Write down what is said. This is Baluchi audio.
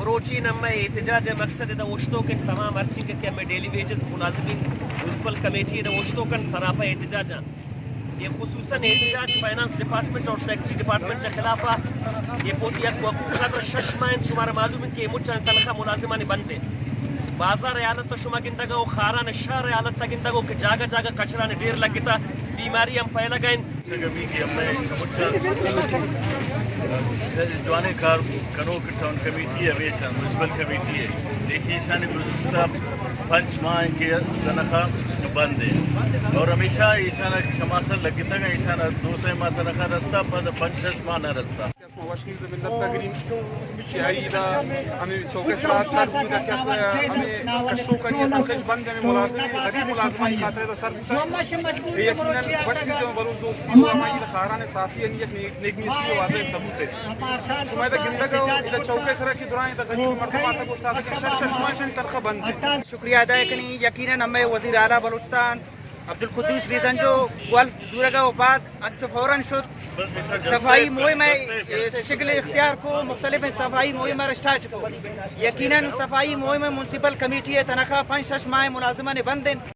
روچی نمے احتجاج ءِ مقصد ادا اوشتوک انت، تمام ہرچنگ کہ ہمے ڈیلی ویجز ملازمین میونسپل کمیٹی ادا اوشتوک انت، سراپا احتجاج انت۔ یہ خصوصاً احتجاج فائنانس ڈپارٹمنٹ اور سیکرٹری ڈپارٹمنٹ کے خلاف ہے۔ یہ پوتی یک وقوع قدر شش ماہ انت، شمارا معلوم انت کہ مچان تنخواہ ملازمانی بند انت۔ بازار حالت شما گندگا و خاران شہر حالت گندگو کہ جاگہ جاگہ کچرانی ڈیر لگتا، بیماری ہم پھیلگا انت۔ سگمی کہ ہمے سمجھا جوانیں کار کنوک ٹاؤن کمیٹی ءِ ہمیشہ میونسپل کمیٹی ءِ، لیکن ایشانی گزشتہ پنچ ماہ کہ تنخواہ بند ہے اور ہمیشہ ایشانا شماسر لگتگ، ایشانا دو سہ ماہ تنخواہ رستا، پد پنچ شش ماہ نہ رستا۔ کہ اسما وش نیز منت نہ گریں کہ آئی دا ہمے چوک ءِ سرا سر بوت کہ اس ہمے کشوکانی تنخواہ بند، ہمے ملازم، غریب ملازمانی خاطر دا سر بوت۔ اے یقیناً وش نیز بلوچ دوستی و ہمائی دا خاران صافی یعنی یک نیک، نیک نیتی و واضح ثبوت ہے۔ شما ادا گندگ ءَ ادا چوک ءِ سرا کہ درائیں دا غریب مردم آتا گوشت آتا کہ شش شش ماہ شن تنخواہ بند۔ شکریہ ادا کنی۔ یقیناً ہمے وزیر اعلیٰ بلوچستان عبدالقدوس بیزنجو گوالف زورگ ءَ و بعد انچو فوراً شت صفائی مہم ءِ شکل اختیار کو، مختلف صفائی مہم ءَ اسٹارٹ کو۔ یقیناً صفائی مہم ءَ میونسپل کمیٹی ءِ تنخواہ پنچ شش ماہ ملازمان بند انت۔